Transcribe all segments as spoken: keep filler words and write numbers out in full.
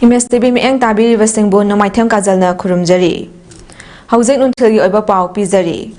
Image TV ꯃꯤꯠꯌꯦꯡ ꯇꯥꯕꯤꯔꯤꯕꯁꯤꯡꯕꯨ ꯅꯣꯡꯃꯥꯏꯊꯦꯝ ꯀꯥꯖꯜꯅ ꯈꯨꯔꯨꯝꯖꯔꯤ꯫ ꯍꯧꯖꯤꯛ ꯅꯨꯡꯊꯤꯜꯒꯤ ꯑꯣꯏꯕ ꯄꯥꯎ ꯄꯤꯖꯔꯤ꯫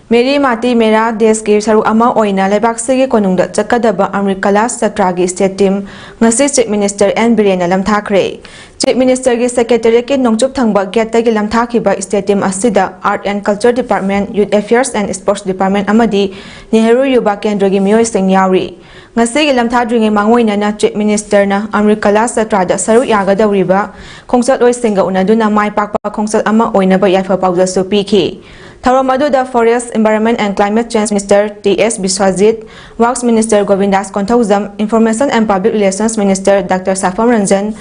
ꯃꯦꯔꯤ ꯃꯥꯇꯤ ꯃꯦꯔꯥ ꯗꯦꯁꯀꯤ ꯁꯔꯨꯛ ꯑꯃ ꯑꯣꯏꯅ ꯂꯩꯕꯥꯛꯁꯤꯒꯤ ꯀꯣꯅꯨꯡꯗ ꯆꯠꯀꯗꯕ ꯑꯃ꯭ꯔꯤꯀꯂꯥꯁ ꯖꯇ꯭ꯔꯥꯒꯤ ꯁ꯭ꯇꯦꯠ ꯇꯤꯝ ꯉꯁꯤ ꯆꯤꯐ ꯃꯤꯅꯤꯁꯇꯔ ꯑꯦꯟ ꯕꯤꯔꯦꯟꯅ ꯂꯝꯊꯥꯈ꯭ꯔꯦ꯫ ꯆꯤꯐ ꯃꯤꯅꯤꯁꯇꯔꯒꯤ ꯁꯦꯀ꯭ꯔꯦꯇꯦꯔꯤꯌꯦꯠꯀꯤ ꯅꯣꯡꯆꯨꯞ ꯊꯪꯕ ꯒꯦꯠꯇꯒꯤ ꯂꯝꯊꯥꯈꯤꯕ ꯁ꯭ꯇꯦꯠ ꯇꯤꯝ ꯑꯁꯤꯗ Art and Culture Department, Youth Affairs and Sports Department ꯑꯃꯗꯤ ꯅꯦꯍꯔꯨ ꯌꯨꯕꯥ ꯀꯦꯟꯗ꯭ꯔꯒꯤ ꯃꯤꯑꯣꯏꯁꯤꯡ ꯌꯥꯎꯔꯤ꯫ ꯉꯁꯤꯒꯤ ꯂꯝꯊꯥꯗ꯭ꯔꯤꯉꯩ ꯃꯥꯡꯑꯣꯏꯅꯅ ꯆꯤꯐ ꯃꯤꯅꯤꯁꯇꯔꯅ ꯑꯃ꯭ꯔꯤꯀꯂꯥꯁ ꯖꯇ꯭ꯔꯥꯗ ꯁꯔꯨꯛ ꯌꯥꯒꯗꯧꯔꯤꯕ ꯈꯣꯡꯆꯠꯂꯣꯏꯁꯤꯡꯒ ꯎꯅꯗꯨꯅ ꯃꯥꯏ ꯄꯥꯛꯄ ꯈꯣꯡꯆꯠ ꯑꯃ ꯑꯣꯏꯅꯕ ꯌꯥꯏꯐ ꯄꯥꯎꯖꯦꯜꯁꯨ ꯄꯤꯈꯤ꯫ ꯊꯧꯔꯝ ꯑꯗꯨꯗ Forest, Environment and Climate Change Minister T S Biswajit, Works Minister Govindas Konthoujam, Information and Public Relations Minister doctor Sapam Ranjan,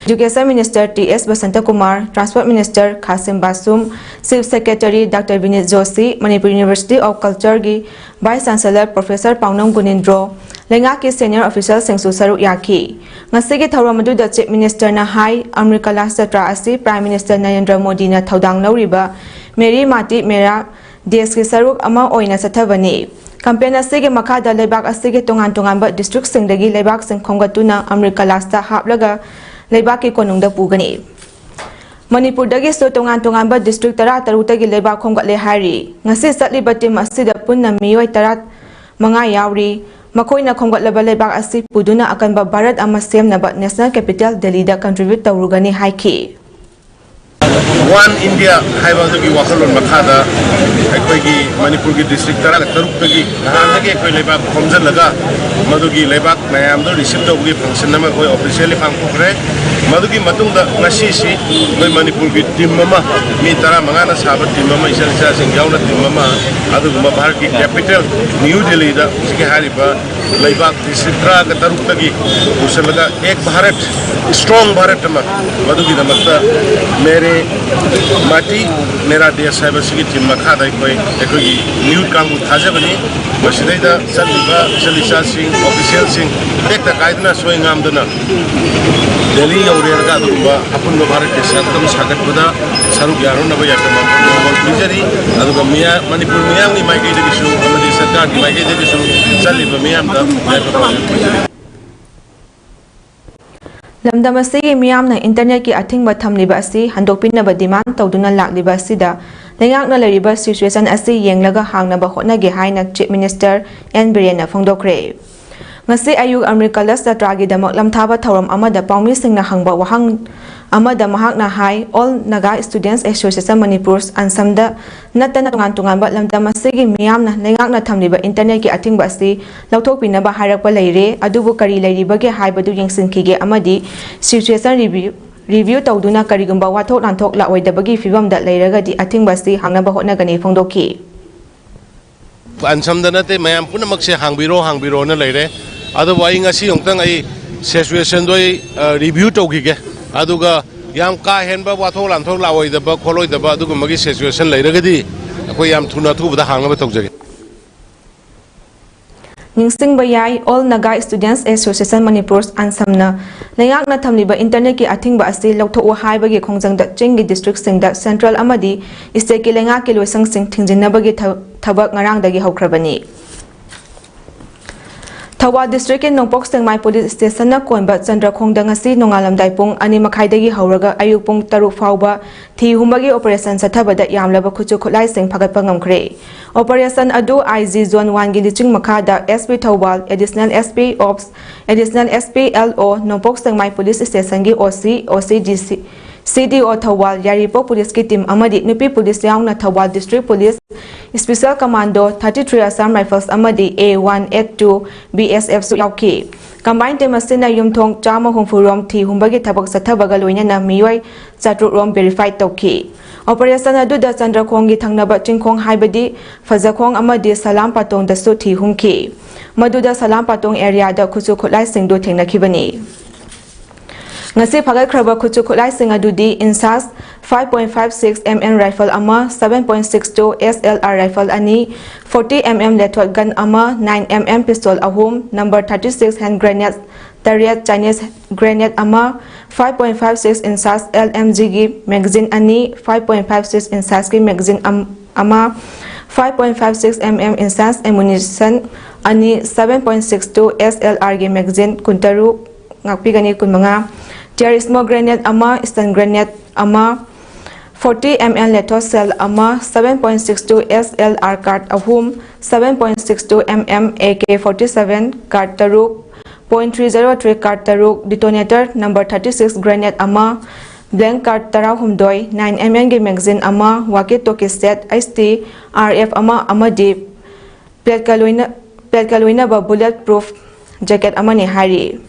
Education Minister T S Basantakumar, Transport Minister Khashim Vashum, Chief Secretary doctor Vineet Joshi, Manipur University of Culture ꯒꯤ Vice Chancellor Professor Paonam Gunindro, ꯂꯩꯉꯥꯛꯀꯤ senior official ꯁꯤꯡꯁꯨ ꯁꯔꯨꯛ ꯌꯥꯈꯤ꯫ ꯉꯁꯤꯒꯤ ꯊꯧꯔꯝ ꯑꯗꯨꯗ chief ꯃꯤꯅꯤꯁꯇꯔꯅ ꯍꯥꯏ, ꯑꯃ꯭ꯔꯤꯀꯂꯥꯁ ꯖꯇ꯭ꯔꯥ ꯑꯁꯤ prime minister Narendra ꯃꯣꯗꯤꯅ ꯊꯧꯗꯥꯡ ꯂꯧꯔꯤꯕ ꯃꯦꯔꯤ ꯃꯥꯇꯤ ꯃꯦꯔꯥ ꯗꯦꯁꯀꯤ ꯁꯔꯨꯛ ꯑꯃ ꯑꯣꯏꯅ ꯆꯠꯊꯕꯅꯤ꯫ ꯀꯦꯝꯄꯦꯟ ꯑꯁꯤꯒꯤ ꯃꯈꯥꯗ ꯂꯩꯕꯥꯛ ꯑꯁꯤꯒꯤ ꯇꯣꯉꯥꯟ ꯇꯣꯉꯥꯟꯕ ꯗꯤꯁꯇ꯭ꯔꯤꯛꯁꯤꯡꯗꯒꯤ ꯂꯩꯕꯥꯛꯁꯤꯡ ꯈꯣꯝꯒꯠꯇꯨꯅ ꯑꯃ꯭ꯔꯤꯀꯂꯥꯁꯇ ꯍꯥꯞꯂꯒ ꯂꯩꯕꯥꯛꯀꯤ ꯀꯣꯅꯨꯡꯗ ꯄꯨꯒꯅꯤ꯫ ꯃꯅꯤꯄꯨꯔꯗꯒꯤꯁꯨ ꯇꯣꯉꯥꯟ ꯇꯣꯉꯥꯟꯕ ꯗꯤꯁꯇ꯭ꯔꯤꯛ ꯇꯔꯥꯇꯔꯨꯛꯇꯒꯤ ꯂꯩꯕꯥꯛ ꯈꯣꯝꯒꯠꯂꯦ ꯍꯥꯏꯔꯤ꯫ ꯉꯁꯤ ꯆꯠꯂꯤꯕ ꯇꯤꯝ ꯑꯁꯤꯗ ꯄꯨꯟꯅ ꯃꯤꯑꯣꯏ ꯇꯔꯥꯃꯉꯥ ꯌꯥꯎꯔꯤ꯫ ꯃꯈꯣꯏꯅ ꯈꯣꯝꯒꯠꯂꯕ ꯂꯩꯕꯥꯛ ꯑꯁꯤ ꯄꯨꯗꯨꯅ ꯑꯀꯟꯕ ꯚꯥꯔꯠ ꯑꯃ ꯁꯦꯝꯅꯕ ꯅꯦꯁꯅꯦꯜ ꯀꯦꯄꯤꯇꯦꯜ ꯗꯦꯜꯂꯤꯗ ꯀꯟꯇ꯭ꯔꯤꯕ꯭ꯌꯨꯠ ꯇꯧꯔꯨꯒꯅꯤ ꯍꯥꯏꯈꯤ꯫ One India ꯍꯥꯏꯕ ꯑꯗꯨꯒꯤ ꯋꯥꯈꯜꯂꯣꯟ ꯃꯈꯥꯗ ꯑꯩꯈꯣꯏꯒꯤ ꯃꯅꯤꯄꯨꯔꯒꯤ ꯗꯤꯁꯇ꯭ꯔꯤꯛ ꯇꯔꯥꯒ ꯇꯔꯨꯛꯇꯒꯤ ꯅꯍꯥꯟꯗꯒꯤ ꯑꯩꯈꯣꯏ ꯂꯩꯕꯥꯛ ꯈꯣꯝꯖꯤꯜꯂꯒ ꯃꯗꯨꯒꯤ ꯂꯩꯕꯥꯛ ꯃꯌꯥꯝꯗꯣ ꯔꯤꯁꯤꯞ ꯇꯧꯕꯒꯤ ꯐꯪꯁꯟ ꯑꯃ ꯑꯩꯈꯣꯏ ꯑꯣꯐꯤꯁꯤꯌꯦꯜꯂꯤ ꯄꯥꯡꯊꯣꯛꯈ꯭ꯔꯦ꯫ ꯃꯗꯨꯒꯤ ꯃꯇꯨꯡꯗ ꯉꯁꯤꯁꯤ ꯑꯩꯈꯣꯏ ꯃꯅꯤꯄꯨꯔꯒꯤ ꯇꯤꯝ ꯑꯃ, ꯃꯤ ꯇꯔꯥꯃꯉꯥꯅ ꯁꯥꯕ ꯇꯤꯝ ꯑꯃ, ꯏꯆꯜ ꯏꯆꯥꯁꯤꯡ ꯌꯥꯎꯅ ꯇꯤꯝ ꯑꯃ, ꯑꯗꯨꯒꯨꯝꯕ ꯚꯥꯔꯠꯀꯤ ꯀꯦꯄꯤꯇꯦꯜ ꯅ꯭ꯌꯨ ꯗꯦꯜꯂꯤꯗ ꯍꯧꯖꯤꯛꯀꯤ ꯍꯥꯏꯔꯤꯕ ꯂꯩꯕꯥꯛ ꯗꯤꯁꯇ꯭ꯔꯤꯛ ꯇꯔꯥꯒ ꯇꯔꯨꯛꯇꯒꯤ ꯄꯨꯁꯤꯜꯂꯒ ꯑꯦꯛ ꯚꯥꯔꯠ, ꯏꯁꯇ꯭ꯔꯣꯡ ꯚꯥꯔꯠ ꯑꯃ, ꯃꯗꯨꯒꯤꯗꯃꯛꯇ ꯃꯦꯔꯦ ꯃꯥꯇꯤ ꯃꯦꯔꯥ ꯗꯦꯁ ꯍꯥꯏꯕꯁꯤꯒꯤ ꯇꯤꯝ ꯃꯈꯥꯗ ꯑꯩꯈꯣꯏ, ꯑꯩꯈꯣꯏꯒꯤ ꯃꯤꯍꯨꯠ ꯀꯥꯡꯕꯨ ꯊꯥꯖꯕꯅꯤ꯫ ꯃꯁꯤꯗꯩꯗ ꯆꯠꯂꯤꯕ ꯏꯆꯜ ꯏꯆꯥꯁꯤꯡ, ꯑꯣꯐꯤꯁꯤꯌꯦꯜꯁꯤꯡ ꯇꯦꯛꯇ ꯀꯥꯏꯗꯅ, ꯁꯣꯏ ꯉꯥꯝꯗꯅ ꯗꯦꯜꯂꯤ ꯌꯧꯔꯦꯔꯒ ꯑꯗꯨꯒꯨꯝꯕ ꯑꯄꯨꯟꯕ ꯚꯥꯔꯠꯀꯤ ꯁꯛꯇꯝ ꯁꯥꯒꯠꯄꯗ ꯁꯔꯨꯛ ꯌꯥꯅꯅꯕ ꯌꯥꯏꯐ ꯄꯥꯎꯖꯦꯜ ꯄꯤꯖꯔꯤ꯫ ꯑꯗꯨꯒ ꯃꯤꯌꯥ-, ꯃꯅꯤꯄꯨꯔ ꯃꯤꯌꯥꯝꯒꯤ ꯃꯥꯏꯀꯩꯗꯒꯤꯁꯨ ꯑꯃꯗꯤ ꯁꯔꯀꯥꯔꯒꯤ ꯃꯥꯏꯀꯩꯗꯒꯤꯁꯨ ꯆꯠꯂꯤꯕ ꯃꯤꯌꯥꯝꯗ ꯌꯥꯏꯐ ꯄꯥꯎꯖꯦꯜ ꯄꯤꯖꯔꯤ꯫ ꯂꯝꯗꯝ ꯑꯁꯤꯒꯤ ꯃꯤꯌꯥꯝꯅ ꯏꯟꯇꯔꯅꯦꯠꯀꯤ ꯑꯊꯤꯡꯕ ꯊꯝꯂꯤꯕ ꯑꯁꯤ ꯍꯟꯗꯣꯛꯄꯤꯅꯕ ꯗꯤꯃꯥꯟ ꯇꯧꯗꯨꯅ ꯂꯥꯛꯂꯤꯕ ꯑꯁꯤꯗ ꯂꯩꯉꯥꯛꯅ ꯂꯩꯔꯤꯕ ꯁꯤꯆꯨꯋꯦꯁꯟ ꯑꯁꯤ ꯌꯦꯡꯂꯒ ꯍꯥꯡꯅꯕ ꯍꯣꯠꯅꯒꯦ ꯍꯥꯏꯅ ꯆꯤꯐ ꯃꯤꯅꯤꯁꯇꯔ ꯑꯦꯟ ꯕꯤꯔꯦꯟꯅ ꯐꯣꯡꯗꯣꯛꯈ꯭ꯔꯦ꯫ ꯉꯁꯤ ꯑꯌꯨꯛ ꯑꯃ꯭ꯔꯤꯀꯂꯁ ꯖꯇ꯭ꯔꯥꯒꯤꯗꯃꯛ ꯂꯝꯊꯥꯕ ꯊꯧꯔꯝ ꯑꯃꯗ ꯄꯥꯎꯃꯤꯁꯤꯡꯅ ꯍꯪꯕ ꯋꯥꯍꯪ ꯑꯃꯗ ꯃꯍꯥꯛꯅ ꯍꯥꯏ, All Naga Students Association Manipur, ꯑꯟꯁꯝꯗ ꯅꯠꯇꯅ ꯇꯣꯉꯥꯟ ꯇꯣꯉꯥꯟꯕ ꯂꯝꯗꯝ ꯑꯁꯤꯒꯤ ꯃꯤꯌꯥꯝꯅ ꯂꯩꯉꯥꯛꯅ ꯊꯝꯂꯤꯕ ꯏꯟꯇꯔꯅꯦꯠꯀꯤ ꯑꯊꯤꯡꯕ ꯑꯁꯤ ꯂꯧꯊꯣꯛꯄꯤꯅꯕ ꯍꯥꯏꯔꯛꯄ ꯂꯩꯔꯦ, ꯑꯗꯨꯕꯨ ꯀꯔꯤ ꯂꯩꯔꯤꯕꯒꯦ ꯍꯥꯏꯕꯗꯨ ꯌꯦꯡꯁꯤꯟꯈꯤꯒꯦ ꯑꯃꯗꯤ ꯁꯤꯆꯨꯋꯦꯁꯟ ꯔꯤꯚꯤꯌꯨ, ꯔꯤꯚꯤꯌꯨ ꯇꯧꯗꯨꯅ ꯀꯔꯤꯒꯨꯝꯕ ꯋꯥꯊꯣꯛ ꯂꯥꯟꯊꯣꯛ ꯂꯥꯛꯑꯣꯏꯗꯕꯒꯤ ꯐꯤꯕꯝꯗ ꯂꯩꯔꯒꯗꯤ ꯑꯊꯤꯡꯕ ꯑꯁꯤ ꯍꯥꯡꯅꯕ ꯍꯣꯠꯅꯒꯅꯤ ꯐꯣꯡꯗꯣꯛꯈꯤ꯫ ꯑꯟꯁꯝꯗ ꯅꯠꯇꯦ, ꯃꯌꯥꯝ ꯄꯨꯝꯅꯃꯛꯁꯦ ꯍꯥꯡꯕꯤꯔꯣ ꯍꯥꯡꯕꯤꯔꯣꯅ ꯂꯩꯔꯦ꯫ ꯑꯗꯨꯕꯨ ꯑꯩ ꯉꯁꯤ ꯑꯃꯨꯛꯇꯪ ꯑꯩ ꯁꯤꯆꯨꯋꯦꯁꯟꯗꯣ ꯑꯩ ꯔꯤꯚꯤꯌꯨ ꯇꯧꯈꯤꯒꯦ, ꯑꯗꯨꯒ ꯌꯥꯝ ꯀꯥ ꯍꯦꯟꯕ ꯋꯥꯊꯣꯛ ꯂꯥꯟꯊꯣꯛ ꯂꯥꯛꯑꯣꯏꯗꯕ ꯈꯣꯠꯂꯣꯏꯗꯕ ꯑꯗꯨꯒꯨꯝꯕꯒꯤ ꯁꯤꯆꯨꯋꯦꯁꯟ ꯂꯩꯔꯒꯗꯤ ꯑꯩꯈꯣꯏ ꯌꯥꯝ ꯊꯨꯅ ꯑꯊꯨꯕꯗ ꯍꯥꯡꯅꯕ ꯇꯧꯖꯒꯦ꯫ ꯅꯤꯡꯁꯤꯡꯕ ꯌꯥꯏ, All Naga Students Association Manipur, ꯑꯟꯁꯝꯅ ꯂꯩꯉꯥꯛꯅ ꯊꯝꯂꯤꯕ ꯏꯟꯇꯔꯅꯦꯠꯀꯤ ꯑꯊꯤꯡꯕ ꯑꯁꯤ ꯂꯧꯊꯣꯛꯎ ꯍꯥꯏꯕꯒꯤ ꯈꯣꯡꯖꯪꯗ ꯆꯤꯡꯒꯤ ꯗꯤꯁꯇ꯭ꯔꯤꯛꯁꯤꯡꯗ ꯁꯦꯟꯇ꯭ꯔꯦꯜ ꯑꯃꯗꯤ ꯏꯁꯇꯦꯠꯀꯤ ꯂꯩꯉꯥꯛꯀꯤ ꯂꯣꯏꯁꯪꯁꯤꯡ ꯊꯤꯡꯖꯤꯟꯅꯕꯒꯤ ꯊ-, ꯊꯕꯛ ꯉꯔꯥꯡꯗꯒꯤ ꯍꯧꯈ꯭ꯔꯕꯅꯤ꯫ ꯊꯧꯕꯥꯜ ꯗꯤꯁꯇ꯭ꯔꯤꯛꯀꯤ ꯅꯣꯡꯄꯣꯛ ꯁꯦꯛꯃꯥꯏ ꯄꯨꯂꯤꯁ ꯁ꯭ꯇꯦꯁꯟꯅ ꯀꯣꯟꯕ ꯆꯟꯗ꯭ꯔꯈꯣꯡꯗ ꯉꯁꯤ ꯅꯣꯡꯉꯥꯜꯂꯝꯗꯥꯏ ꯄꯨꯡ ꯑꯅꯤ ꯃꯈꯥꯏꯗꯒꯤ ꯍꯧꯔꯒ ꯑꯌꯨꯛ ꯄꯨꯡ ꯇꯔꯨꯛ ꯐꯥꯎꯕ ꯊꯤ ꯍꯨꯝꯕꯒꯤ ꯑꯣꯄꯔꯦꯁꯟ ꯆꯠꯊꯕꯗ ꯌꯥꯝꯂꯕ ꯈꯨꯠꯁꯨ ꯈꯨꯠꯂꯥꯏꯁꯤꯡ ꯐꯥꯒꯠꯄ ꯉꯝꯈ꯭ꯔꯦ꯫ ꯑꯣꯄꯔꯦꯁꯟ ꯑꯗꯨ ꯑꯥꯏ ꯖꯤ ꯖꯣꯟ ꯋꯥꯟꯒꯤ ꯂꯨꯆꯤꯡ ꯃꯈꯥꯗ S P Thoubal, additional S P ꯑꯣꯞꯁ, additional S P L ꯑꯣ, ꯅꯣꯡꯄꯣꯛ ꯁꯦꯛꯃꯥꯏ ꯄꯨꯂꯤꯁ ꯁ꯭ꯇꯦꯁꯟꯒꯤ ꯑꯣ ꯁꯤ, ꯑꯣ ꯁꯤ ꯗꯤ ꯁꯤ, ꯁꯤ ꯗꯤ ꯑꯣ ꯊꯧꯕꯥꯜ, ꯌꯥꯏꯔꯤꯄꯣꯛ ꯄꯨꯂꯤꯁꯀꯤ ꯇꯤꯝ ꯑꯃꯗꯤ ꯅꯨꯄꯤ ꯄꯨꯂꯤꯁ ꯌꯥꯎꯅ Thoubal district police, special commando, thirty three Assam Rifles ꯑꯃꯗꯤ ꯑꯦ ꯋꯥꯟ ꯑꯦꯠ ꯇꯨ ꯕꯤ ꯑꯦꯁ ꯑꯦꯐꯁꯨ ꯌꯥꯎꯈꯤ꯫ ꯀꯝꯕꯥꯏꯟ ꯇꯤꯝ ꯑꯁꯤꯅ ꯌꯨꯝꯊꯣꯡ ꯆꯥꯝꯃ ꯍꯨꯝꯐꯨ ꯔꯣꯝ ꯊꯤ ꯍꯨꯝꯕꯒꯤ ꯊꯕꯛ ꯆꯠꯊꯕꯒ ꯂꯣꯏꯅꯅ ꯃꯤꯑꯣꯏ ꯆꯥꯇ꯭ꯔꯨꯛ ꯔꯣꯝ ꯚꯦꯔꯤꯐꯥꯏ ꯇꯧꯈꯤ꯫ ꯑꯣꯄꯔꯦꯁꯟ ꯑꯗꯨꯗ ꯆꯟꯗ꯭ꯔꯈꯣꯡꯒꯤ ꯊꯪꯅꯕ ꯆꯤꯡꯈꯣꯡ ꯍꯥꯏꯕꯗꯤ ꯐꯖꯈꯣꯡ ꯑꯃꯗꯤ ꯁꯂꯥꯝ ꯄꯥꯇꯣꯡꯗꯁꯨ ꯊꯤ ꯍꯨꯝꯈꯤ꯫ ꯃꯗꯨꯗ ꯁꯂꯥꯝ ꯄꯥꯇꯣꯡ ꯑꯦꯔꯤꯌꯥꯗ ꯈꯨꯠꯁꯨ ꯈꯨꯠꯂꯥꯏꯁꯤꯡꯗꯨ ꯊꯦꯡꯅꯈꯤꯕꯅꯤ꯫ ꯉꯁꯤ ꯐꯥꯒꯠꯈ꯭ꯔꯕ ꯈꯨꯠꯁꯨ ꯈꯨꯠꯂꯥꯏꯁꯤꯡ ꯑꯗꯨꯗꯤ ꯏꯟꯁꯥꯁ five point five six M M rifle ꯑꯃ, seven point six two S L R rifle ꯑꯅꯤ, forty M M lethot gun ꯑꯃ, nine M M pistol ꯑꯍꯨꯝ, number thirty six hand grenade ꯇꯔꯦꯠ, Chinese grenade ꯑꯃ, five point five six inches L M G ꯒꯤ magazine ꯑꯅꯤ, five point five six inches ꯀꯤ magazine ꯑꯃ, five point five six M M inches ammunition ꯑꯅꯤ, seven point six two S L R ꯒꯤ magazine ꯀꯨꯟꯇꯔꯨꯛ, ꯉꯥꯛꯄꯤꯒꯅꯤ ꯀꯨꯟꯃꯉꯥ, tear smoke grenade ꯑꯃ, stun grenade ꯑꯃ, forty M L lithoshell ꯑꯃ, seven point six two S L R card ꯑꯍꯨꯝ, seven point six two M M A K forty seven card ꯇꯔꯨꯛ, point three zero three card ꯇꯔꯨꯛ, detonator number thirty six grenade ꯑꯃ, blank card ꯇꯔꯥꯍꯨꯝꯗꯣꯏ, nine M M ꯒꯤ magazine ꯑꯃ, walkie talkie set, H T R F ꯑꯃ ꯑꯃꯗꯤ plateꯀ ꯂꯣꯏꯅ plateꯀ ꯂꯣꯏꯅꯕ bullet proof jacket ꯑꯃꯅꯤ ꯍꯥꯏꯔꯤ꯫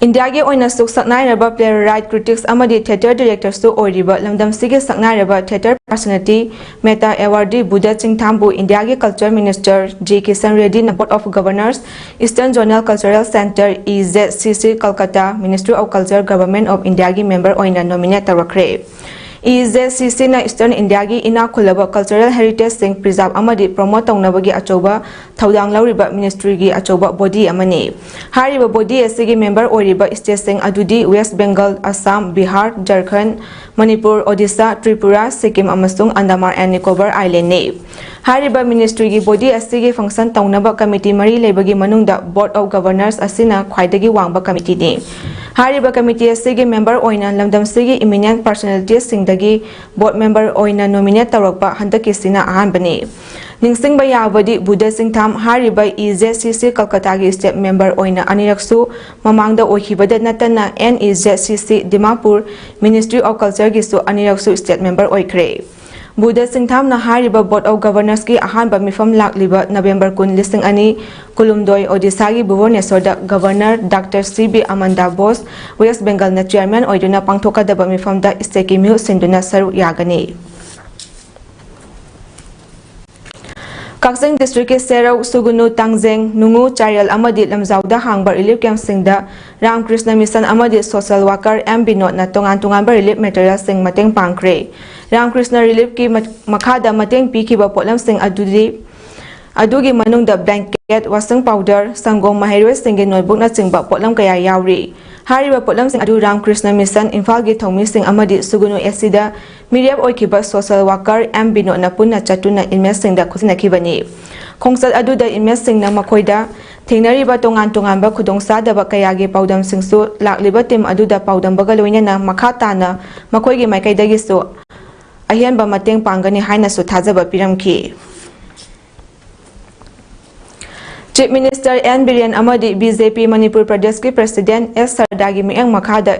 ꯏꯟꯗꯤꯌꯥꯒꯤ ꯑꯣꯏꯅꯁꯨ ꯁꯛꯅꯥꯏꯔꯕ playwright, critics ꯑꯃꯗꯤ theatre directorꯁꯨ ꯑꯣꯏꯔꯤꯕ ꯂꯝꯗꯝꯁꯤꯒꯤ ꯁꯛꯅꯥꯏꯔꯕ theatre personality, META awardee Buddha ꯆꯤꯡꯊꯥꯝꯕꯨ ꯏꯟꯗꯤꯌꯥꯒꯤ culture minister G Kishan Reddyꯅ Board of Governors, Eastern Zonal Cultural Centre, E Z C C, Kolkata, Ministry of Culture, Government of Indiaꯒꯤ member ꯑꯣꯏꯅ nominate ꯇꯧꯔꯛꯈ꯭ꯔꯦ꯫ E Z C Cꯅ Eastern Indiaꯒꯤ ꯏꯅꯥꯛ ꯈꯨꯜꯂꯕ cultural heritageꯁꯤꯡ preserve ꯑꯃꯗꯤ promote ꯇꯧꯅꯕꯒꯤ ꯑꯆꯧꯕ ꯊꯧꯗꯥꯡ ꯂꯧꯔꯤꯕ ministryꯒꯤ ꯑꯆꯧꯕ body ꯑꯃꯅꯤ꯫ ꯍꯥꯏꯔꯤꯕ body ꯑꯁꯤꯒꯤ member ꯑꯣꯏꯔꯤꯕ stateꯁꯤꯡ ꯑꯗꯨꯗꯤ West Bengal, Assam, Bihar, Jharkhand, Manipur, Odisha, Tripura, Sikkim ꯑꯃꯁꯨꯡ Andaman and Nicobar Islandꯅꯤ꯫ ꯍꯥꯏꯔꯤꯕ ministryꯒꯤ body ꯑꯁꯤꯒꯤ function ꯇꯧꯅꯕ committee ꯃꯔꯤ ꯂꯩꯕꯒꯤ ꯃꯅꯨꯡꯗ Board of Governors ꯑꯁꯤꯅ ꯈ꯭ꯋꯥꯏꯗꯒꯤ ꯋꯥꯡꯕ committeeꯅꯤ꯫ ꯍꯥꯏꯔꯤꯕ committee ꯑꯁꯤꯒꯤ member ꯑꯣꯏꯅ ꯂꯝꯗꯝꯁꯤꯒꯤ eminent personalitiesꯁꯤꯡꯗꯒꯤ board member ꯑꯣꯏꯅ nominate ꯇꯧꯔꯛꯄ ꯍꯟꯗꯛꯀꯤꯁꯤꯅ ꯑꯍꯥꯟꯕꯅꯤ꯫ ꯅꯤꯡꯁꯤꯡꯕ ꯌꯥꯕꯗꯤ, ꯕꯨꯙ ꯆꯤꯡꯊꯥꯝ ꯍꯥꯏꯔꯤꯕ E Z C C ꯀꯜꯀꯇꯥꯒꯤ state member ꯑꯣꯏꯅ ꯑꯅꯤꯔꯛꯁꯨ ꯃꯃꯥꯡꯗ ꯑꯣꯏꯈꯤꯕꯗ ꯅꯠꯇꯅ N E Z C C Dimapur Ministry of Cultureꯒꯤꯁꯨ ꯑꯅꯤꯔꯛꯁꯨ state member ꯑꯣꯏꯈ꯭ꯔꯦ꯫ ꯕꯨꯙ ꯆꯤꯡꯊꯥꯝꯅ ꯍꯥꯏꯔꯤꯕ Board of Governorsꯀꯤ ꯑꯍꯥꯟꯕ ꯃꯤꯐꯝ ꯂꯥꯛꯂꯤꯕ November ꯀꯨꯟ, ꯂꯤꯁꯤꯡ ꯑꯅꯤ ꯀꯨꯟꯍꯨꯝꯗꯣꯏ, ꯑꯣꯗꯤꯁꯥꯒꯤ ꯚꯨꯕꯅꯦꯁꯣꯔꯗ Governor Doctor C B Amanda Bose, West Bengalꯅ chairman ꯑꯣꯏꯗꯨꯅ ꯄꯥꯡꯊꯣꯛꯀꯗꯕ ꯃꯤꯐꯝꯗ stateꯀꯤ ꯃꯤꯍꯨꯠ ꯁꯤꯟꯗꯨꯅ ꯁꯔꯨꯛ ꯌꯥꯒꯅꯤ꯫ ꯀꯛꯆꯤꯡ districtꯀꯤ ꯁꯦꯔꯧ, ꯁꯨꯒꯨꯅꯨ, ꯇꯥꯡꯖꯦꯡ, ꯅꯨꯡꯉꯨ, ꯆꯥꯏꯔꯦꯜ ꯑꯃꯗꯤ ꯂꯝꯖꯥꯎꯗ ꯍꯥꯡꯕ relief campꯁꯤꯡꯗ ꯔꯥꯝꯀ꯭ꯔꯤꯁꯅ ꯃꯤꯁꯟ ꯑꯃꯗꯤ social worker M ꯕꯤꯅꯣꯗꯅ ꯇꯣꯉꯥꯟ ꯇꯣꯉꯥꯟꯕ relief materialꯁꯤꯡ ꯃꯇꯦꯡ ꯄꯥꯡꯈ꯭ꯔꯦ꯫ ꯔꯥꯝꯀ꯭ꯔꯤꯁꯅ reliefꯀꯤ ꯃ-, ꯃꯈꯥꯗ ꯃꯇꯦꯡ ꯄꯤꯈꯤꯕ ꯄꯣꯠꯂꯝꯁꯤꯡ ꯑꯗꯨꯗꯤ, ꯑꯗꯨꯒꯤ ꯃꯅꯨꯡꯗ blanket, washing powder, ꯁꯪꯒꯣꯝ, ꯃꯍꯩꯔꯣꯏꯁꯤꯡꯒꯤ notebookꯅꯆꯤꯡꯕ ꯄꯣꯠꯂꯝ ꯀꯌꯥ ꯌꯥꯎꯔꯤ꯫ ꯍꯥꯏꯔꯤꯕ ꯄꯣꯠꯂꯝꯁꯤꯡ ꯑꯗꯨ ꯔꯥꯝꯀ꯭ꯔꯤꯁꯅ ꯃꯤꯁꯟ ꯏꯝꯐꯥꯜꯒꯤ ꯊꯧꯃꯤꯁꯤꯡ ꯑꯃꯗꯤ ꯁꯨꯒꯨꯅꯨ ꯑꯦꯁꯤꯗ ꯃꯤꯔꯦꯞ ꯑꯣꯏꯈꯤꯕ social worker M ꯕꯤꯅꯣꯗꯅ ꯄꯨꯟꯅ ꯆꯠꯇꯨꯅ inmateꯁꯤꯡꯗ ꯈꯨꯠꯁꯤꯟꯅꯈꯤꯕꯅꯤ꯫ ꯈꯣꯡꯆꯠ ꯑꯗꯨꯗ ꯏꯃꯦꯖꯁꯤꯡꯅ ꯃꯈꯣꯏꯗ ꯊꯦꯡꯅꯔꯤꯕ ꯇꯣꯉꯥꯟ ꯇꯣꯉꯥꯟꯕ ꯈꯨꯗꯣꯡꯆꯥꯗꯕ ꯀꯌꯥꯒꯤ ꯄꯥꯎꯗꯝꯁꯤꯡꯁꯨ ꯂꯥꯛꯂꯤꯕ ꯇꯤꯝ ꯑꯗꯨꯗ ꯄꯥꯎꯗꯝꯕꯒ ꯂꯣꯏꯅꯅ ꯃꯈꯥ ꯇꯥꯅ ꯃꯈꯣꯏꯒꯤ ꯃꯥꯏꯀꯩꯗꯒꯤꯁꯨ ꯑꯍꯦꯟꯕ ꯃꯇꯦꯡ ꯄꯥꯡꯒꯅꯤ ꯍꯥꯏꯅꯁꯨ ꯊꯥꯖꯕ ꯄꯤꯔꯝꯈꯤ꯫ ꯆꯤꯐ ꯃꯤꯅꯤꯁꯇꯔ ꯑꯦꯟ ꯕꯤꯔꯦꯟ ꯑꯃꯗꯤ ꯕꯤ ꯖꯦ ꯄꯤ ꯃꯅꯤꯄꯨꯔ ꯄ꯭ꯔꯗꯦꯁꯀꯤ ꯄ꯭ꯔꯁꯤꯗꯦꯟ ꯑꯦꯁ ꯁꯔꯗꯥꯒꯤ ꯃꯤꯠꯌꯦꯡ ꯃꯈꯥꯗ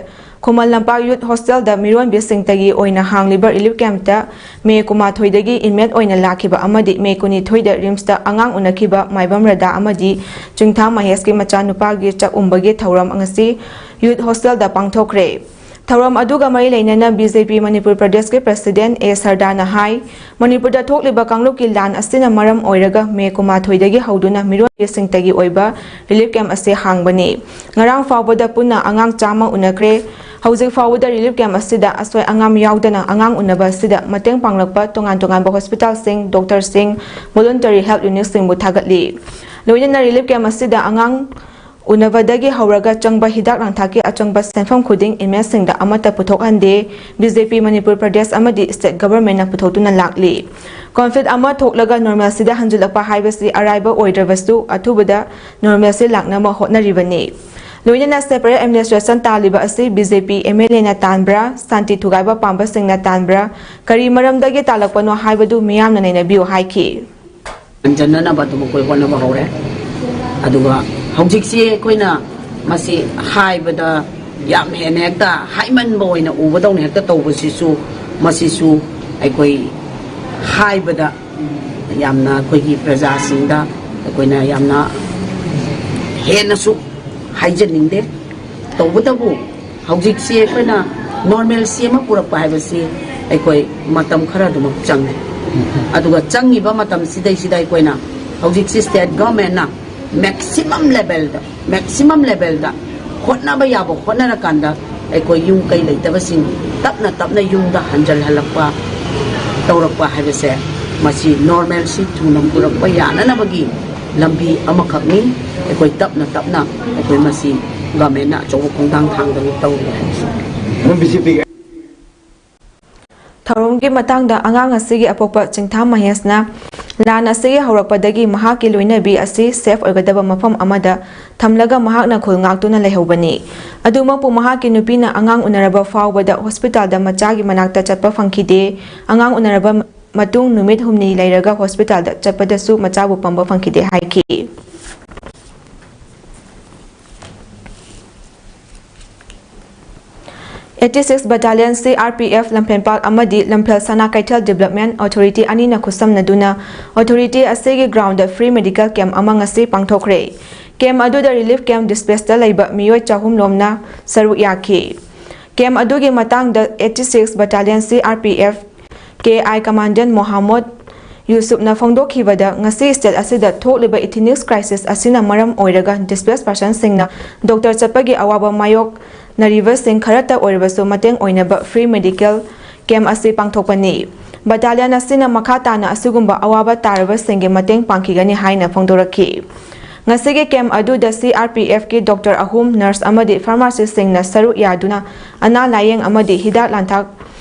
ꯈꯨꯃꯟ ꯂꯝꯄꯥꯛ ꯌꯨꯠ ꯍꯣꯁꯇꯦꯜꯗ ꯃꯤꯔꯣꯟꯕꯤꯁꯤꯡꯇꯒꯤ ꯑꯣꯏꯅ ꯍꯥꯡꯂꯤꯕ ꯔꯤꯂꯤꯐ ꯀꯦꯝꯞꯇ ꯃꯦ ꯀꯨꯟꯃꯥꯊꯣꯏꯗꯒꯤ ꯏꯟꯃꯦꯠ ꯑꯣꯏꯅ ꯂꯥꯛꯈꯤꯕ ꯑꯃꯗꯤ ꯃꯦ ꯀꯨꯟꯅꯤꯊꯣꯏꯗ ꯔꯤꯝꯁꯇ ꯑꯉꯥꯡ ꯎꯅꯈꯤꯕ ꯃꯥꯏꯕꯝ ꯔꯗꯥ ꯑꯃꯗꯤ ꯆꯤꯡꯊꯥ ꯃꯍꯦꯁꯀꯤ ꯃꯆꯥꯅꯨꯄꯥꯒꯤ ꯆꯥꯛ ꯎꯝꯕꯒꯤ ꯊꯧꯔꯝ ꯉꯁꯤ ꯌꯨꯠ ꯍꯣꯁꯇꯦꯜꯗ ꯄꯥꯡꯊꯣꯛꯈ꯭ꯔꯦ꯫ ꯊꯧꯔꯝ ꯑꯗꯨꯒ ꯃꯔꯤ ꯂꯩꯅꯅ ꯕꯤ ꯖꯦ ꯄꯤ ꯃꯅꯤꯄꯨꯔ ꯄ꯭ꯔꯗꯦꯁꯀꯤ ꯄ꯭ꯔꯁꯤꯗꯦꯟ ꯑꯦ ꯁꯔꯗꯥꯅ ꯍꯥꯏ, ꯃꯅꯤꯄꯨꯔꯗ ꯊꯣꯛꯂꯤꯕ ꯀꯥꯡꯂꯨꯞꯀꯤ ꯂꯥꯟ ꯑꯁꯤꯅ ꯃꯔꯝ ꯑꯣꯏꯔꯒ ꯃꯦ ꯀꯨꯟꯃꯥꯊꯣꯏꯗꯒꯤ ꯍꯧꯗꯨꯅ ꯃꯤꯔꯣꯟꯕꯤꯁꯤꯡꯇꯒꯤ ꯑꯣꯏꯕ ꯔꯤꯂꯤꯐ ꯀꯦꯝꯞ ꯑꯁꯤ ꯍꯥꯡꯕꯅꯤ꯫ ꯉꯔꯥꯡ ꯐꯥꯎꯕꯗ ꯄꯨꯟꯅ ꯑꯉꯥꯡ ꯆꯥꯝꯃ ꯎꯅꯈ꯭ꯔꯦ꯫ ꯍꯧꯖꯤꯛ ꯐꯥꯎꯕꯗ ꯔꯤꯂꯤꯐ ꯀꯦꯝꯞ ꯑꯁꯤꯗ ꯑꯁꯣꯏ ꯑꯉꯥꯝ ꯌꯥꯎꯗꯅ ꯑꯉꯥꯡ ꯎꯅꯕ ꯑꯁꯤꯗ ꯃꯇꯦꯡ ꯄꯥꯡꯂꯛꯄ ꯇꯣꯉꯥꯟ ꯇꯣꯉꯥꯟꯕ ꯍꯣꯁꯄꯤꯇꯥꯜꯁꯤꯡ, ꯗꯣꯛꯇꯔꯁꯤꯡ, ꯚꯣꯂꯨꯟꯇꯔꯤ ꯍꯦꯜꯞ ꯌꯨꯅꯤꯠꯁꯤꯡꯕꯨ ꯊꯥꯒꯠꯂꯤ꯫ ꯂꯣꯏꯅꯅ ꯔꯤꯂꯤꯐ ꯀꯦꯝꯞ ꯑꯁꯤꯗ ꯑꯉꯥꯡ ꯎꯅꯕꯗꯒꯤ ꯍꯧꯔꯒ ꯆꯪꯕ ꯍꯤꯗꯥꯛ ꯂꯥꯡꯊꯛꯀꯤ ꯑꯆꯪꯕ ꯁꯦꯟꯐꯝ ꯈꯨꯗꯤꯡ ꯏꯃꯦꯖꯁꯤꯡꯗ ꯑꯃꯠꯇ ꯄꯨꯊꯣꯛꯍꯟꯗꯦ꯫ ꯕꯤ ꯖꯦ ꯄꯤ ꯃꯅꯤꯄꯨꯔ ꯄ꯭ꯔꯗꯦꯁ ꯑꯃꯗꯤ ꯁ꯭ꯇꯦꯠ ꯒꯚꯔꯟꯃꯦꯟꯠꯅ ꯄꯨꯊꯣꯛꯇꯨꯅ ꯂꯥꯛꯂꯤ꯫ ꯀꯣꯟꯐ꯭ꯂꯤꯛ ꯑꯃ ꯊꯣꯛꯂꯒ ꯅꯣꯔꯃꯦꯜꯁꯤꯗ ꯍꯟꯖꯤꯜꯂꯛꯄ ꯍꯥꯏꯕꯁꯤ ꯑꯔꯥꯏꯕ ꯑꯣꯏꯗ꯭ꯔꯕꯁꯨ, ꯑꯊꯨꯕꯗ ꯅꯣꯔꯃꯦꯜꯁꯤ ꯂꯥꯛꯅꯕ ꯍꯣꯠꯅꯔꯤꯕꯅꯤ꯫ ꯂꯣꯏꯅꯅ ꯁꯦꯄꯔꯦꯠ ꯑꯦꯗꯃꯤꯅꯤꯁꯇ꯭ꯔꯦꯁꯟ ꯇꯥꯜꯂꯤꯕ ꯑꯁꯤ B J P M L ꯑꯦꯅ ꯇꯥꯟꯕ꯭ꯔꯥ, ꯁꯥꯟꯇꯤ ꯊꯨꯒꯥꯏꯕ ꯄꯥꯝꯕꯁꯤꯡꯅ ꯇꯥꯟꯕ꯭ꯔꯥ, ꯀꯔꯤ ꯃꯔꯝꯗꯒꯤ ꯇꯥꯜꯂꯛꯄꯅꯣ ꯍꯥꯏꯕꯗꯨ ꯃꯤꯌꯥꯝꯅ ꯅꯩꯅꯕꯤꯌꯨ ꯍꯥꯏꯈꯤ꯫ ꯍꯟꯖꯟꯅꯅꯕ ꯑꯗꯨꯝ ꯑꯩꯈꯣꯏ ꯍꯣꯠꯅꯕ ꯍꯧꯔꯦ꯫ ꯑꯗꯨꯒ ꯍꯧꯖꯤꯛꯁꯤ ꯑꯩꯈꯣꯏꯅ ꯃꯁꯤ ꯍꯥꯏꯕꯗ ꯌꯥꯝ ꯍꯦꯟꯅ ꯍꯦꯛꯇ ꯍꯥꯏꯃꯟꯕ ꯑꯣꯏꯅ ꯎꯕꯗꯧꯅ ꯍꯦꯛꯇ ꯇꯧꯕꯁꯤꯁꯨ, ꯃꯁꯤꯁꯨ ꯑꯩꯈꯣꯏ ꯍꯥꯏꯕꯗ ꯌꯥꯝꯅ ꯑꯩꯈꯣꯏꯒꯤ ꯄ꯭ꯔꯖꯥꯁꯤꯡꯗ ꯑꯩꯈꯣꯏꯅ ꯌꯥꯝꯅ ꯍꯦꯟꯅꯁꯨ ꯍꯥꯏꯖꯅꯤꯡꯗꯦ꯫ ꯇꯧꯕꯇꯕꯨ ꯍꯧꯖꯤꯛꯁꯤ ꯑꯩꯈꯣꯏꯅ ꯅꯣꯔꯃꯦꯜꯁꯤ ꯑꯃ ꯄꯨꯔꯛꯄ ꯍꯥꯏꯕꯁꯤ ꯑꯩꯈꯣꯏ ꯃꯇꯝ ꯈꯔ ꯑꯗꯨꯃꯛ ꯆꯪꯉꯤ꯫ ꯑꯗꯨꯒ ꯆꯪꯉꯤꯕ ꯃꯇꯝꯁꯤꯗꯩꯁꯤꯗ ꯑꯩꯈꯣꯏꯅ ꯍꯧꯖꯤꯛꯁꯤ ꯁ꯭ꯇꯦꯠ ꯒꯚꯔꯟꯃꯦꯟꯠꯅ ꯃꯦꯛꯁꯤꯃꯝ ꯂꯦꯚꯦꯜꯗ, ꯃꯦꯛꯁꯤꯃꯝ ꯂꯦꯚꯦꯜꯗ ꯍꯣꯠꯅꯕ ꯌꯥꯕ ꯍꯣꯠꯅꯔꯀꯥꯟꯗ ꯑꯩꯈꯣꯏ ꯌꯨꯝ ꯀꯩ ꯂꯩꯇꯕꯁꯤꯡ ꯇꯞꯅ ꯇꯞꯅ ꯌꯨꯝꯗ ꯍꯟꯖꯜꯍꯜꯂꯛꯄ ꯇꯧꯔꯛꯄ ꯍꯥꯏꯕꯁꯦ, ꯃꯁꯤ ꯅꯣꯔꯃꯦꯜꯁꯤ ꯊꯨꯅ ꯄꯨꯔꯛꯄ ꯌꯥꯅꯅꯕꯒꯤ ꯂꯝꯕꯤ ꯑꯃꯈꯛꯅꯤ꯫ ꯑꯩꯈꯣꯏ ꯇꯞꯅ ꯇꯞꯅ ꯑꯩꯈꯣꯏ ꯃꯁꯤ ꯒꯚꯔꯟꯃꯦꯟꯠꯅ ꯑꯆꯧꯕ ꯈꯣꯡꯊꯥꯡ ꯊꯥꯡꯗꯅ ꯇꯧꯔꯤ ꯍꯥꯏꯕꯁꯤ꯫ ꯊꯧꯔꯝꯒꯤ ꯃꯇꯥꯡꯗ ꯑꯉꯥꯡ ꯑꯁꯤꯒꯤ ꯑꯄꯣꯛꯄ ꯆꯤꯡꯊꯥ ꯃꯍꯦꯁꯅ ꯂꯥꯟ ꯑꯁꯤꯒꯤ ꯍꯧꯔꯛꯄꯗꯒꯤ ꯃꯍꯥꯛꯀꯤ ꯂꯣꯏꯅꯕꯤ ꯑꯁꯤ ꯁꯦꯐ ꯑꯣꯏꯒꯗꯕ ꯃꯐꯝ ꯑꯃꯗ ꯊꯝꯂꯒ ꯃꯍꯥꯛꯅ ꯈꯨꯜ ꯉꯥꯛꯇꯨꯅ ꯂꯩꯍꯧꯕꯅꯤ꯫ ꯑꯗꯨꯃꯛꯄꯨ ꯃꯍꯥꯛꯀꯤ ꯅꯨꯄꯤꯅ ꯑꯉꯥꯡ ꯎꯅꯔꯕ ꯐꯥꯎꯕꯗ ꯍꯣꯁꯄꯤꯇꯥꯜꯗ ꯃꯆꯥꯒꯤ ꯃꯅꯥꯛꯇ ꯆꯠꯄ ꯐꯪꯈꯤꯗꯦ꯫ ꯑꯉꯥꯡ ꯎꯅꯔꯕ ꯃꯇꯨꯡ ꯅꯨꯃꯤꯠ ꯍꯨꯝꯅꯤ ꯂꯩꯔꯒ ꯍꯣꯁꯄꯤꯇꯥꯜꯗ ꯆꯠꯄꯗꯁꯨ ꯃꯆꯥꯕꯨ ꯄꯝꯕ ꯐꯪꯈꯤꯗꯦ ꯍꯥꯏꯈꯤ꯫ eighty six Battalion C R P F ꯂꯝꯐꯦꯜꯄꯥꯠ ꯑꯃꯗꯤ ꯂꯝꯐꯦꯜ ꯁꯅꯥ ꯀꯩꯊꯦꯜ Development Authority ꯑꯅꯤꯅ ꯈꯨꯠꯁꯝꯅꯗꯨꯅ authority ꯑꯁꯤꯒꯤ ground ꯗ free medical camp ꯑꯃ ꯉꯁꯤ ꯄꯥꯡꯊꯣꯛꯈ꯭ꯔꯦ꯫ Camp ꯑꯗꯨꯗ relief camp dispatch ꯇ ꯂꯩꯕ ꯃꯤꯑꯣꯏ ꯆꯍꯨꯝ ꯂꯣꯝꯅ ꯁꯔꯨꯛ ꯌꯥꯈꯤ꯫ Camp ꯑꯗꯨꯒꯤ ꯃꯇꯥꯡꯗ eighty six Battalion C R P F K I Commandant ꯃꯣꯍꯥꯃꯗ ꯌꯨꯁꯨꯞꯅ ꯐꯣꯡꯗꯣꯛꯈꯤꯕꯗ, ꯉꯁꯤ state ꯑꯁꯤꯗ ꯊꯣꯛꯂꯤꯕ ethnic crisis ꯑꯁꯤꯅ ꯃꯔꯝ ꯑꯣꯏꯔꯒ displaced person ꯁꯤꯡꯅ doctor ꯆꯠꯄꯒꯤ ꯑꯋꯥꯕ ꯃꯥꯌꯣꯛꯅꯔꯤꯕꯁꯤꯡ ꯈꯔꯇ ꯑꯣꯏꯔꯕꯁꯨ ꯃꯇꯦꯡ ꯑꯣꯏꯅꯕ free medical camp ꯑꯁꯤ ꯄꯥꯡꯊꯣꯛꯄꯅꯤ꯫ Battalion ꯑꯁꯤꯅ ꯃꯈꯥ ꯇꯥꯅ ꯑꯁꯤꯒꯨꯝꯕ ꯑꯋꯥꯕ ꯇꯥꯔꯕꯁꯤꯡꯒꯤ ꯃꯇꯦꯡ ꯄꯥꯡꯈꯤꯒꯅꯤ ꯍꯥꯏꯅ ꯐꯣꯡꯗꯣꯔꯛꯈꯤ꯫ ꯉꯁꯤꯒꯤ camp ꯑꯗꯨꯗ C R P F ꯀꯤ doctor ꯑꯍꯨꯝ, nurse ꯑꯃꯗꯤ pharmacist ꯁꯤꯡꯅ ꯁꯔꯨꯛ ꯌꯥꯗꯨꯅ ꯑꯅꯥ ꯂꯥꯌꯦꯡ ꯑꯃꯗꯤ ꯍꯤꯗꯥꯛ ꯂꯥꯡꯊꯛ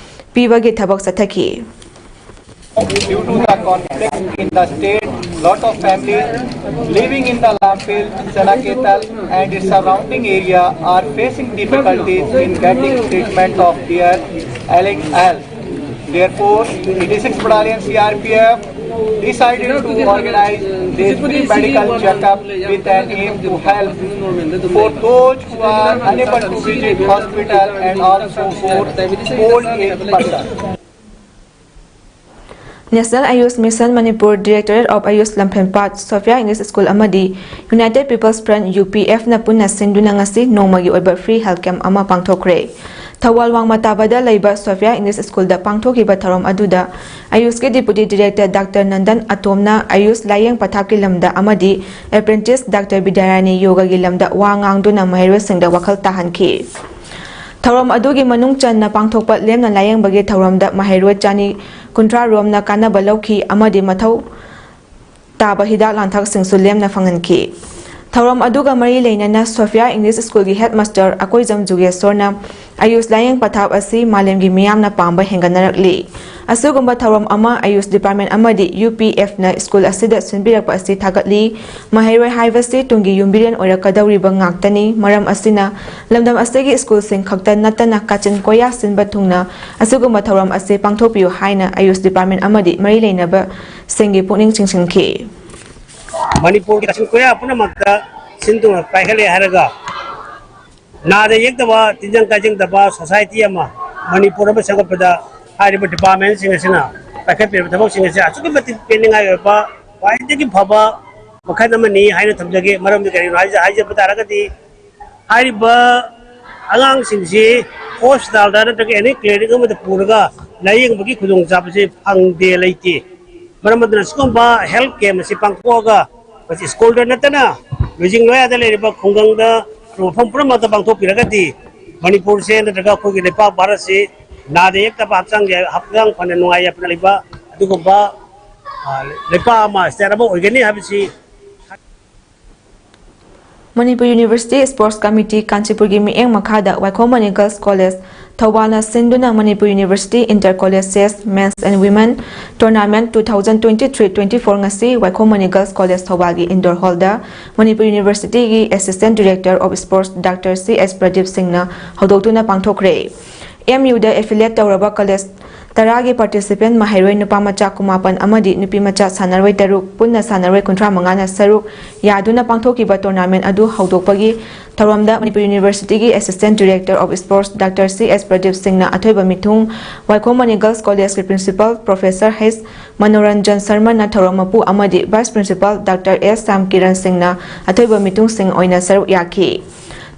ꯄꯤꯕꯒꯤ ꯊꯕꯛ ꯆꯠꯊꯈꯤ꯫ Due to the conflict in the state, lot of families living in the Lamphel, Sanaketal and its surrounding area are facing difficulties in getting treatment of their ailing health. Therefore, eighty six Battalion C R P F decided to organize this free medical checkup with an aim to help for those who are unable to visit hospital and also for old age persons. National Ayush Mission Manipur, Directorate of Ayush ꯂꯝꯐꯦꯜꯄꯥꯠ, Sophia English School ꯑꯃꯗꯤ United People's Front, U P F ꯅ ꯄꯨꯟꯅ ꯁꯤꯟꯗꯨꯅ ꯉꯁꯤ ꯅꯣꯡꯃꯒꯤ ꯑꯣꯏꯕ free health camp ꯑꯃ ꯄꯥꯡꯊꯣꯛꯈ꯭ꯔꯦ꯫ ꯊꯧꯕꯥꯜ ꯋꯥꯡꯃ ꯇꯥꯕꯗ ꯂꯩꯕ Sophia English School ꯗ ꯄꯥꯡꯊꯣꯛꯈꯤꯕ ꯊꯧꯔꯝ ꯑꯗꯨꯗ Ayush ꯀꯤ Deputy Director Doctor Nandan ꯑꯇꯣꯝꯅ Ayush ꯂꯥꯌꯦꯡ ꯄꯊꯥꯞꯀꯤ ꯂꯝꯗ ꯑꯃꯗꯤ Apprentice Doctor ꯕꯤꯗ꯭ꯌꯥꯔꯥꯅꯤ ꯌꯣꯒꯥꯒꯤ ꯂꯝꯗ ꯋꯥ ꯉꯥꯡꯗꯨꯅ ꯃꯍꯩꯔꯣꯏꯁꯤꯡꯗ ꯋꯥꯈꯜ ꯇꯥꯍꯟꯈꯤ꯫ ꯊꯧꯔꯝ ꯑꯗꯨꯒꯤ ꯃꯅꯨꯡ ꯆꯟꯅ ꯄꯥꯡꯊꯣꯛꯄ ꯂꯦꯝꯅ ꯂꯥꯌꯦꯡꯕꯒꯤ ꯊꯧꯔꯝꯗ ꯃꯍꯩꯔꯣꯏ ꯆꯅꯤ ꯀꯨꯟꯊ꯭ꯔꯥ ꯔꯣꯝꯅ ꯀꯥꯟꯅꯕ ꯂꯧꯈꯤ ꯑꯃꯗꯤ ꯃꯊꯧ ꯇꯥꯕ ꯍꯤꯗꯥꯛ ꯂꯥꯡꯊꯛꯁꯤꯡꯁꯨ ꯂꯦꯝꯅ ꯐꯪꯍꯟꯈꯤ꯫ ꯊꯧꯔꯝ ꯑꯗꯨꯒ ꯃꯔꯤ ꯂꯩꯅꯅ ꯁꯣꯐꯤꯌꯥ ꯏꯪꯂꯤꯁ ꯁ꯭ꯀꯨꯜꯒꯤ ꯍꯦꯗꯃꯥꯁꯇꯔ ꯑꯀꯣꯏꯖꯝ ꯖꯨꯒꯦꯁꯣꯔꯅ ꯑꯌꯨꯁ ꯂꯥꯌꯦꯡ ꯄꯊꯥꯞ ꯑꯁꯤ ꯃꯥꯂꯦꯝꯒꯤ ꯃꯤꯌꯥꯝꯅ ꯄꯥꯝꯕ ꯍꯦꯟꯒꯠꯅꯔꯛꯂꯤ꯫ ꯑꯁꯤꯒꯨꯝꯕ ꯊꯧꯔꯝ ꯑꯃ ꯑꯌꯨꯁ ꯗꯤꯄꯥꯔꯠꯃꯦꯟ ꯑꯃꯗꯤ ꯌꯨ ꯄꯤ ꯑꯦꯐꯅ ꯁ꯭ꯀꯨꯜ ꯑꯁꯤꯗ ꯁꯤꯟꯕꯤꯔꯛꯄ ꯑꯁꯤ ꯊꯥꯒꯠꯂꯤ꯫ ꯃꯍꯩꯔꯣꯏ ꯍꯥꯏꯕꯁꯤ ꯇꯨꯡꯒꯤ ꯌꯨꯝꯕꯤꯔꯦꯟ ꯑꯣꯏꯔꯛꯀꯗꯧꯔꯤꯕ ꯉꯥꯛꯇꯅꯤ꯫ ꯃꯔꯝ ꯑꯁꯤꯅ ꯂꯝꯗꯝ ꯑꯁꯤꯒꯤ ꯁ꯭ꯀꯨꯜꯁꯤꯡ ꯈꯛꯇ ꯅꯠꯇꯅ ꯀꯥꯆꯤꯟ ꯀꯣꯌꯥ ꯁꯤꯟꯕ ꯊꯨꯡꯅ ꯑꯁꯤꯒꯨꯝꯕ ꯊꯧꯔꯝ ꯑꯁꯤ ꯄꯥꯡꯊꯣꯛꯄꯤꯌꯨ ꯍꯥꯏꯅ ꯑꯌꯨꯁ ꯗꯤꯄꯥꯔꯠꯃꯦꯟ ꯑꯃꯗꯤ ꯃꯔꯤ ꯂꯩꯅꯕꯁꯤꯡꯒꯤ ꯄꯨꯛꯅꯤꯡ ꯆꯤꯡꯁꯤꯟꯈꯤ꯫ ꯃꯅꯤꯄꯨꯔꯒꯤ ꯀꯥꯆꯤꯟ ꯀꯣꯌꯥ ꯄꯨꯝꯅꯃꯛꯇ ꯁꯤꯟ ꯊꯨꯡꯅ ꯄꯥꯏꯈꯠꯂꯦ ꯍꯥꯏꯔꯒ ꯅꯥꯗ ꯌꯦꯛꯇꯕ, ꯇꯤꯟꯖꯪ ꯀꯥꯏꯖꯪꯗꯕ ꯁꯣꯁꯥꯏꯇꯤ ꯑꯃ ꯃꯅꯤꯄꯨꯔ ꯑꯃ ꯁꯦꯝꯒꯠꯄꯗ ꯍꯥꯏꯔꯤꯕ ꯗꯤꯄꯥꯔꯠꯃꯦꯟꯁꯤꯡ ꯑꯁꯤꯅ ꯄꯥꯏꯈꯠꯄꯤꯔꯤꯕ ꯊꯕꯛꯁꯤꯡ ꯑꯁꯤ ꯑꯁꯨꯛꯀꯤ ꯃꯇꯤꯛ ꯄꯦꯟꯅꯤꯡꯉꯥꯏ ꯑꯣꯏꯕ, ꯈ꯭ꯋꯥꯏꯗꯒꯤ ꯐꯕ ꯃꯈꯜ ꯑꯃꯅꯤ ꯍꯥꯏꯅ ꯊꯝꯖꯒꯦ꯫ ꯃꯔꯝꯗꯤ ꯀꯔꯤꯒꯤꯅꯣ ꯍꯥꯏꯖ-, ꯍꯥꯏꯖꯕ ꯇꯥꯔꯒꯗꯤ ꯍꯥꯏꯔꯤꯕ ꯑꯉꯥꯡꯁꯤꯡꯁꯤ ꯍꯣꯁꯄꯤꯇꯥꯜꯗ ꯅꯠꯇ꯭ꯔꯒ ꯑꯦꯅꯤ ꯀ꯭ꯂꯤꯅꯤꯛ ꯑꯃꯗ ꯄꯨꯔꯒ ꯂꯥꯌꯦꯡꯕꯒꯤ ꯈꯨꯗꯣꯡꯆꯥꯕꯁꯤ ꯐꯪꯗꯦ, ꯂꯩꯇꯦ꯫ ꯃꯔꯝ ꯑꯗꯨꯅ ꯁꯤꯒꯨꯝꯕ ꯍꯦꯜꯊ ꯀꯦꯝꯞ ꯑꯁꯤ ꯄꯥꯡꯊꯣꯛꯑꯒ ꯃꯁꯤ ꯁ꯭ꯀꯨꯜꯗ ꯅꯠꯇꯅ ꯂꯨꯏꯖꯤꯡ ꯂꯣꯌꯥꯗ ꯂꯩꯔꯤꯕ ꯈꯨꯡꯒꯪꯗ ꯃꯐꯝ ꯄꯨꯝꯅꯃꯛꯇ ꯄꯥꯡꯊꯣꯛꯄꯤꯔꯒꯗꯤ ꯃꯅꯤꯄꯨꯔꯁꯦ ꯅꯠꯇ꯭ꯔꯒ ꯑꯩꯈꯣꯏꯒꯤ ꯂꯩꯄꯥꯛ ꯚꯥꯔꯠꯁꯦ ꯅꯥꯗ ꯌꯦꯛꯇꯕ, ꯍꯛꯆꯥꯡꯒꯤ, ꯍꯛꯆꯥꯡ ꯐꯅ ꯅꯨꯡꯉꯥꯏ ꯌꯥꯏꯐꯅ ꯂꯩꯕ ꯑꯗꯨꯒꯨꯝꯕ, ꯑ, ꯂꯩꯄꯥꯛ ꯑꯃ, ꯁ꯭ꯇꯦꯠ ꯑꯃ ꯑꯣꯏꯒꯅꯤ ꯍꯥꯏꯕꯁꯤ ꯃꯅꯤꯄꯨꯔ ꯌꯨꯅꯤꯚꯔꯁꯤꯇꯤ ꯁ꯭ꯄꯣꯔꯠꯁ ꯀꯃꯤꯇꯤ ꯀꯥꯟꯆꯤꯄꯨꯔꯒꯤ ꯃꯤꯠꯌꯦꯡ ꯃꯈꯥꯗ ꯋꯥꯏꯈꯣꯝ ꯃꯅꯤ ꯒꯔꯜꯁ ꯀꯣꯂꯦꯖ ꯊꯧꯕꯥꯜꯅ ꯁꯤꯟꯗꯨꯅ Manipur university inter college chess men's and women tournament two thousand twenty three twenty four ꯉꯁꯤ ꯋꯥꯏꯈꯣꯝ ꯃꯅꯤ ꯒꯔꯜꯁ ꯀꯣꯂꯦꯖ ꯊꯧꯕꯥꯜꯒꯤ ꯏꯟꯗꯣꯔ ꯍꯣꯜꯗ ꯃꯅꯤꯄꯨꯔ ꯌꯨꯅꯤꯚꯔꯁꯤꯇꯤꯒꯤ assistant director of sports doctor C S Pradeep ꯁꯤꯡꯅ ꯍꯧꯗꯣꯛꯇꯨꯅ ꯄꯥꯡꯊꯣꯛꯈ꯭ꯔꯦ꯫ ꯑꯦꯝ ꯌꯨꯗ ꯑꯦꯐꯤꯂꯤꯌꯦꯠ ꯇꯧꯔꯕ ꯀꯣꯂꯦꯖ ꯇꯔꯥꯒꯤ ꯄꯥꯔꯇꯤꯁꯤꯄꯦꯟꯠ ꯃꯍꯩꯔꯣꯏ ꯅꯨꯄꯥ ꯃꯆꯥ ꯀꯨꯟꯃꯥꯄꯟ ꯑꯃꯗꯤ ꯅꯨꯄꯤ ꯃꯆꯥ ꯁꯥꯟꯅꯔꯣꯏ ꯇꯔꯨꯛ, ꯄꯨꯟꯅ ꯁꯥꯟꯅꯔꯣꯏ ꯀꯨꯟꯊ꯭ꯔꯥ ꯃꯉꯥꯅ ꯁꯔꯨꯛ ꯌꯥꯗꯨꯅ ꯄꯥꯡꯊꯣꯛꯈꯤꯕ ꯇꯣꯔꯅꯥꯃꯦꯟꯠ ꯑꯗꯨ ꯍꯧꯗꯣꯛꯄꯒꯤ ꯊꯧꯔꯝꯗ ꯃꯅꯤꯄꯨꯔ ꯌꯨꯅꯤꯚꯔꯁꯤꯇꯤꯒꯤ assistant director of sports doctor C S Pradeep ꯁꯤꯡꯅ ꯑꯊꯣꯏꯕ ꯃꯤꯊꯨꯡ, ꯋꯥꯏꯈꯣꯝ ꯃꯅꯤ ꯒꯔꯜꯁ ꯀꯣꯂꯦꯖꯀꯤ ꯄ꯭ꯔꯤꯟꯁꯤꯄꯥꯜ ꯄ꯭ꯔꯣꯐꯦꯁꯔ ꯍꯩꯆ ꯃꯅꯣꯔꯟꯖꯟ ꯁꯔꯃꯅ ꯊꯧꯔꯝ ꯃꯄꯨ ꯑꯃꯗꯤ vice principal doctor S Shyam Kiran ꯁꯤꯡꯅ ꯑꯊꯣꯏꯕ ꯃꯤꯊꯨꯡꯁꯤꯡ ꯑꯣꯏꯅ ꯁꯔꯨꯛ ꯌꯥꯈꯤ꯫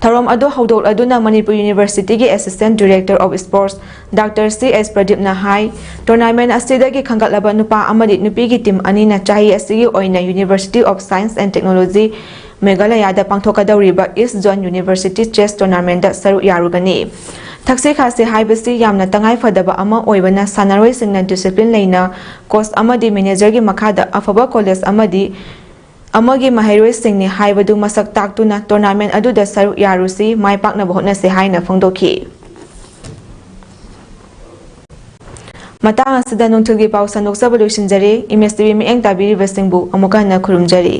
ꯊꯧꯔꯝ ꯑꯗꯨ ꯍꯧꯗꯣꯛꯂꯗꯨꯅ ꯃꯅꯤꯄꯨꯔ ꯌꯨꯅꯤꯚꯔꯁꯤꯇꯤꯒꯤ assistant director of sports doctor C S ꯄ꯭ꯔꯗꯤꯞꯅ high, tournament ꯑꯁꯤꯗꯒꯤ ꯈꯟꯒꯠꯂꯕ ꯅꯨꯄꯥ ꯑꯃꯗꯤ ꯅꯨꯄꯤꯒꯤ ꯇꯤꯝ ꯑꯅꯤꯅ ꯆꯍꯤ ꯑꯁꯤꯒꯤ ꯑꯣꯏꯅ University of Science and Technology ꯃꯦꯘꯥꯂꯌꯥꯗ ꯄꯥꯡꯊꯣꯛꯀꯗꯧꯔꯤꯕ ꯏꯁ ꯖꯣꯟ ꯌꯨꯅꯤꯚꯔꯁꯤꯇꯤ ꯆꯦꯁ ꯇꯣꯔꯅꯥꯃꯦꯟꯠꯇ ꯁꯔꯨꯛ ꯌꯥꯔꯨꯒꯅꯤ꯫ ꯊꯛꯁꯤ ꯈꯥꯁꯤ ꯍꯥꯏꯕꯁꯤ ꯌꯥꯝꯅ ꯇꯉꯥꯏ ꯐꯗꯕ ꯑꯃ ꯑꯣꯏꯕꯅ ꯁꯥꯟꯅꯔꯣꯏꯁꯤꯡꯅ ꯗꯤꯁꯤꯄ꯭ꯂꯤꯟ ꯂꯩꯅ ꯀꯣꯆ ꯑꯃꯗꯤ ꯃꯦꯅꯦꯖꯔꯒꯤ ꯃꯈꯥꯗ ꯑꯐꯕ ꯀꯣꯂꯦꯖ ꯑꯃꯗꯤ ꯑꯃꯒꯤ ꯃꯍꯩꯔꯣꯏꯁꯤꯡꯅꯤ ꯍꯥꯏꯕꯗꯨ ꯃꯁꯛ ꯇꯥꯛꯇꯨꯅ tournament ꯑꯗꯨꯗ ꯁꯔꯨꯛ ꯌꯥꯔꯨꯁꯤ, ꯃꯥꯏ ꯄꯥꯛꯅꯕ ꯍꯣꯠꯅꯁꯤ ꯍꯥꯏꯅ ꯐꯣꯡꯗꯣꯛꯈꯤ꯫ ꯃꯇꯥꯡ ꯑꯁꯤꯗ ꯅꯨꯡꯊꯤꯜꯒꯤ ꯄꯥꯎ ꯁꯟꯗꯣꯛꯆꯕ ꯂꯣꯏꯁꯤꯟꯖꯔꯦ꯫ ꯏꯃꯦꯖ ꯇꯤꯚꯤ ꯃꯤꯠꯌꯦꯡ ꯇꯥꯕꯤꯔꯤꯕꯁꯤꯡꯕꯨ ꯑꯃꯨꯛꯀ ꯍꯟꯅ ꯈꯨꯔꯨꯝꯖꯔꯤ꯫